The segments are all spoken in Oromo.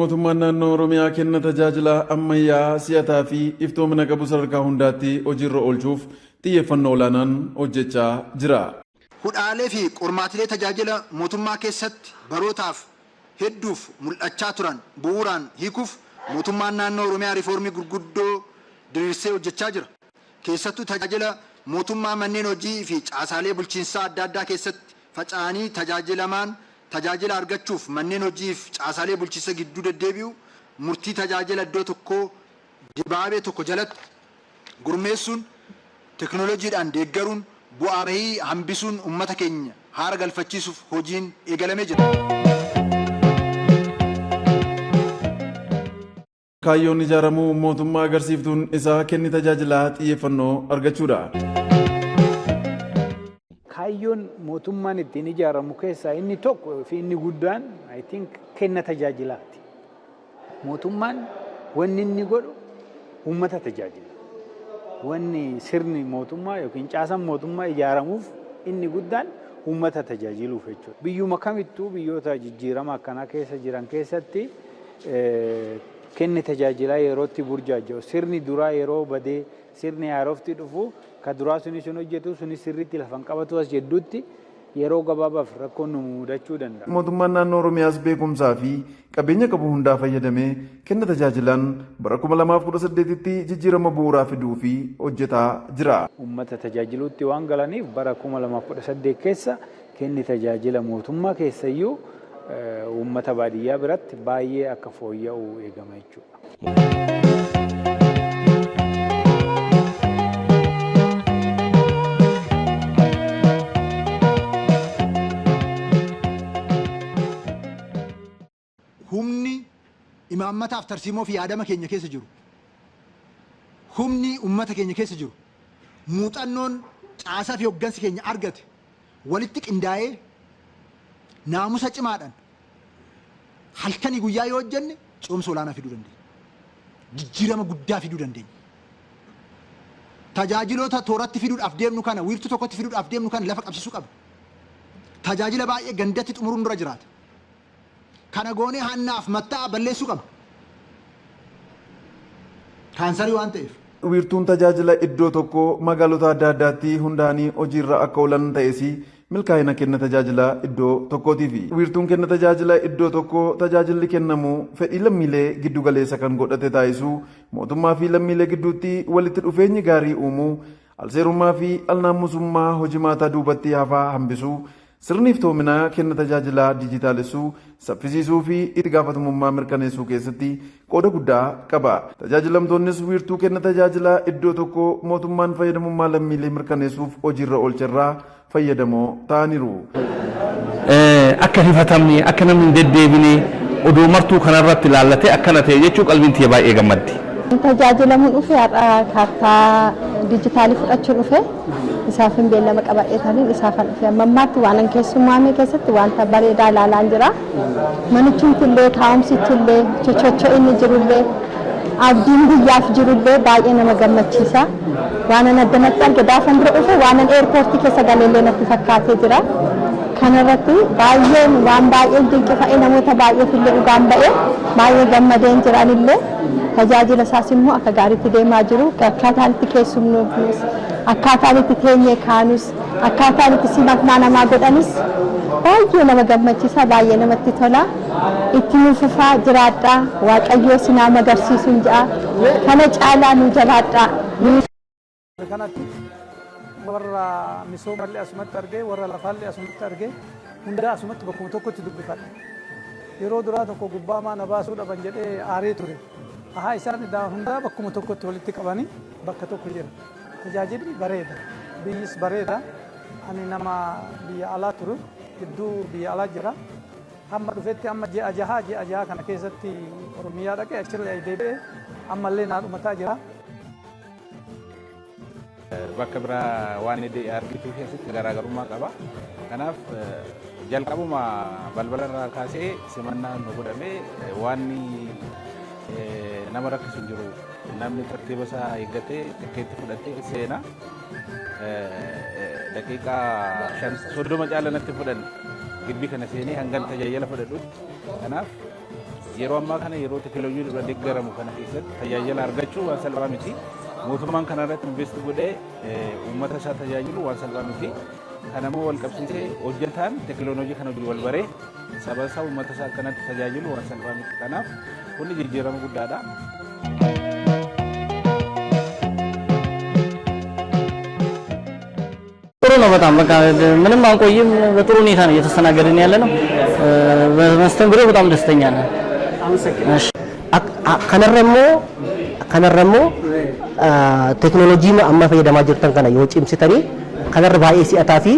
Mootummaan naannoo Oromiyaa kenna tajaajila ammayyaa, si'ataa fi iftoomina qabu sadarkaa hundaatti hojiirra oolchuuf xiyyeeffannoo olaanaan hojjechaa jira. Hudhaalee fi qormaatilee tajaajila mootummaa keessatti barootaaf hedduuf mul'achaa turan bu'uuraan hiikuuf mootummaan naannoo Oromiyaa riifoormii gurguddoo diriirsee hojjechaa jira. Keessattuu tajaajila mootummaa manneen hojii fi caasaalee bulchiinsaa adda addaa keessatti faca'anii tajaajilamaan tajaajila argachuuf manneen hojii fi caasaalee bulchiinsa gidduu deddeebi'u murtii tajaajila iddoo tokkoo dibaabee tokko jalatti gurmeessuun teknooloojiidhaan deeggaruun bu'aa bahii hambisuun ummata keenya haara galfachiisuuf hojiin eegalamee jira. Kaayyoon ijaaramuu mootummaa agarsiiftuun isaa kenni tajaajilaa xiyyeeffannoo argachuudha. Kaayyoon mootummaan ittiin ijaaramu keessaa inni tokko fi inni guddaan, I think, kenna tajaajilaati. Mootummaan wanni inni godhu uummata tajaajila. Wanni sirni mootummaa yookiin caasaan mootummaa ijaaramuuf inni guddaan uummata tajaajiluuf jechuudha. Biyyuma kamittuu biyyoota jijjiirama akkanaa keessa jiran keessatti kenni tajaajilaa yerootti burjaaja'u, sirni duraa yeroo badee sirni haarofti dhufu, ka duraa sunis hin hojjetu, sunis sirriitti lafa hin qabatu, as jedhutti yeroo gabaabaaf rakkoon nu mudachuu danda'a. Mootummaan naannoo Oromiyaas beekumsaa fi qabeenya qabu hundaa fayyadamee kenna tajaajilaan bara 2018tti jijjiirama bu'uuraa fiduu fi hojjetaa jira. Uummata tajaajiluutti waan galaniif bara 2018 keessa kenni tajaajila mootummaa keessayyuu uummata baadiyyaa biratti baay'ee akka fooyya'u eegama jechuudha. Humni imaammataaf tarsiimoo fi yaadama keenya keessa jiru, humni ummata keenya keessa jiru, muuxannoon caasaa fi hoggansi keenya argate walitti qindaa'ee naamusa cimaadhaan halkanii guyyaa yoo hojjenne ce'umsa olaanaa fiduu dandeenya. Jijjiirama guddaa fiduu dandeenya. Tajaajiloota tooratti fiduudhaaf deemnu kana, wiirtuu tokkotti fiduudhaaf deemnu kana lafa qabsiisuu qabna. Tajaajila baay'ee gandatti xumuruun dura jiraata. Kana goonee hannaaf matta'aa balleessuu qabna. Kaansarii waan ta'eef. Wiirtuun tajaajila iddoo tokkoo magaalota adda addaatti hundaa'anii hojiirra akka oolan ta'es milkaa'ina kenna tajaajila iddoo tokkootiifi. Wiirtuun kenna tajaajila iddoo tokkoo tajaajilli kennamu fedhii lammiilee giddu galeessa kan godhate taasisuu, mootummaa fi lammiilee gidduutti walitti dhufeenyi gaarii uumuu, alseerummaa fi alnaamusummaa hojimaataa duubatti hafaa hambisuu, sirni iftoominaa kenna tajaajilaa dijitaalessuu, saffisiisuu fi itti gaafatamummaa mirkaneessuu keessatti qooda guddaa qaba. Tajaajilamtoonnis wiirtuu kenna tajaajilaa iddoo tokkoo mootummaan fayyadamummaa lammiilee mirkaneessuuf hojiirra oolcherraa fayyadamoo ta'aniiru. Akka hifatamne, akka namni hin deddeebine odoo martuu kanarratti ilaallatee akkana ta'e jechuu qalbiin tiyya baay'ee gammaddi. Tajaajilamuun dhufe, har'a kaartaa dijitaalii fudhachuu dhufe. Isaafin beellama qabadheetaniin isaafan dhufe. Amma ammaatti waan an keessummaame keessatti wanta bareedaa ilaalaan jira. Manichumti illee, taa'umsichi illee, socho'inni jirullee, abdiin biyyaaf jirullee baay'ee nama gammachiisa. Waan an addanatti arge gaafan dura dhufe waan an eerpoortii keessa galeellee natti fakkaatee jira. Kanarratti baay'een waan baay'een dinqifa'ee, namoota baay'eef illee dhugaan ba'e, baay'ee gammadeen jiranillee. Tajaajila isaas immoo akka gaariitti deemaa jiru. Akkaataan itti keessumnuufnus, akkaataan itti teenyee kaanus, akkaataan itti simannaa namaa godhanis baay'ee nama gammachiisa, baay'ee namatti tola. Itti nu fufaa, jiraadhaa. Waaqayyoo sinaa magarsiisuun ja'a. Kana caalaa nu jabaadhaa. Kanatti warra misoomallee asumatti argee, warra lafaallee asumatti argee, hundaa asumatti bakkuma tokkotti dubbifadhe. Yeroo duraa tokko gubbaa maa na baasuu dhaban jedhee aaree ture. Ahaa, isaan hundaa bakkuma tokkotti walitti qabanii bakka tokko jira. Tajaajilli bareeda. Biyyis bareeda. Ani nama biyya alaa turu, hedduu biyya alaa jira. Hamma dhufetti amma ji'a 6, ji'a 6 kana keessatti Oromiyaa dhaqee achirra deebi'ee ammallee naa dhumataa jira. Bakka biraa waan inni argitu keessatti garaagarummaa qaba. Kanaaf jalqabuma balbala irraa kaasee simannaan nu godhame waan nama rakkisu hin jiru. Namni tartiiba isaa eeggatee tikkeetti fudhatee seena. Daqiiqaa 30 caala natti fudhanne gibbii kana seenee hangan tajaajila fudhadhutti. Kanaaf Yeroo ammaa kana yeroo teekinooloojii irra deeggaramu kana keessatti tajaajila argachuu waan salphaa miti. Mootummaan kana irratti invest godhee uummata isaa tajaajilu waan salphaa miti. Kanammoo wal qabsiisee hojjetaan teekinooloojii kana wajjin wal baree saba isaa, uummata isaa akkanatti tajaajilu waan salphaa miti. Kanaaf kun jijjiirama guddaadha. ጥሩ ነው በጣም። በቃ ምንም አንቆይም። በጥሩ ሁኔታ ነው እየተስተናገድን ያለ ነው። በመስተንግዶ በጣም ደስተኛ ነን። እሺ። Kanarra immoo teekinooloojii amma fayyadamaa jirtan kana yoo cimsitanii kanarra baay'ee si'ataa fi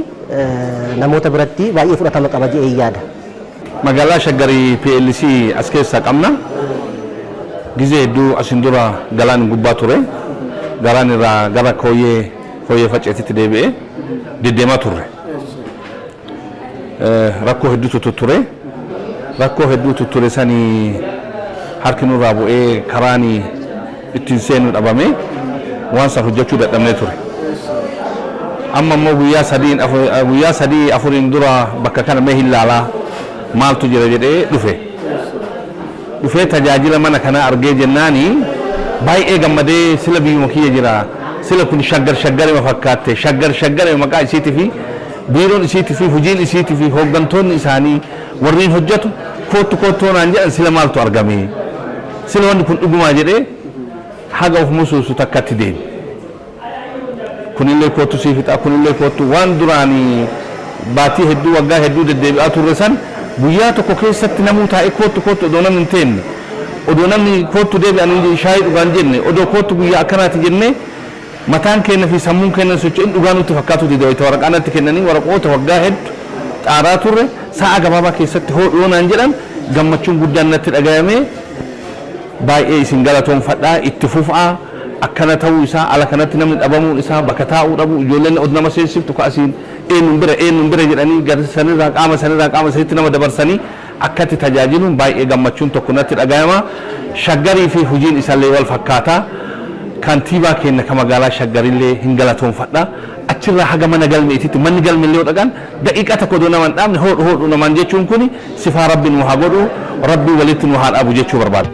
namoota biratti baay'ee fudhatama qaba jedhee yaada. Magaalaa Shaggarii PLC as keessaa qabna. Gizee hedduu asin dura galaan gubbaa ture. Galaan irraa gara Kooyyee Facceetitti deebi'ee deddeemaa turre. Rakkoo hedduutu ture. Rakkoo hedduutu ture sanii harki nurraa bu'ee karaan ittiin seenu dhabame, waan san hojjechuu dadhabnee ture. Amma immoo guyyaa 3 4n dura bakka kana mee hin laalaa, maaltu jira jedhee dhufe. Dhufee tajaajila mana kanaa argee jennaani baay'ee gammadee, sila biyyuma kiyya jira, sila kun Shaggar Shaggarima fakkaatte, Shaggar Shaggarima maqaa isiitii fi biiroon isiitii fi hojiin isiitii fi hooggantoonni isaanii warreen hojjetu koottu koottuu naan jedhan, sila maaltu argame, sila wanni kun dhugumaa jedhee haga of musuusu takkatti deemi. Kunillee koottu sii fixa, kunillee koottu. Waan duraanii baatii hedduu, waggaa hedduu deddeebi'aa turre san guyyaa tokko keessatti namuu taa'ee koottu koottu, odoo namni hin teenne, odoo namni koottu deebi'anii shaayii dhugaan jenne, odoo koottu guyyaa akkanaati jenne, mataan keenya fi sammuun keenya socho'in dhugaa nutti fakkaatu dide. Wayita waraqaa natti kennanii, waraqoota waggaa hedduu xaaraa turre sa'a gabaabaa keessatti hodhoo naan jedhan, gammachuun guddaan natti dhagayamee baay'ee isin galatoonfadhaa. Itti fufaa. Akkana ta'uu isaa, ala kanatti namni dhabamuun isaa, bakka taa'uu dhabu, ijoolleen od nama seensiftu ka asiin eenyuun bira eenyuun bira jedhanii gara sanirraa qaama sanirraa qaama sanitti nama dabarsanii akkatti tajaajiluun baay'ee gammachuun tokko natti dhagayama. Shaggarii fi hojiin isaallee wal fakkaataa. Kantiibaa keenya ka magaalaa Shaggarillee hin galatoonfadha. Achirraa haga mana galmeetitti, manni galmeellee yoo dhaqan, daqiiqa tokko odoo nama hin dhaabne hodhu hodhu namaan jechuun kun sifaa Rabbi nu haa godhu, Rabbi walitti nu haa dhaabu jechuu barbaada.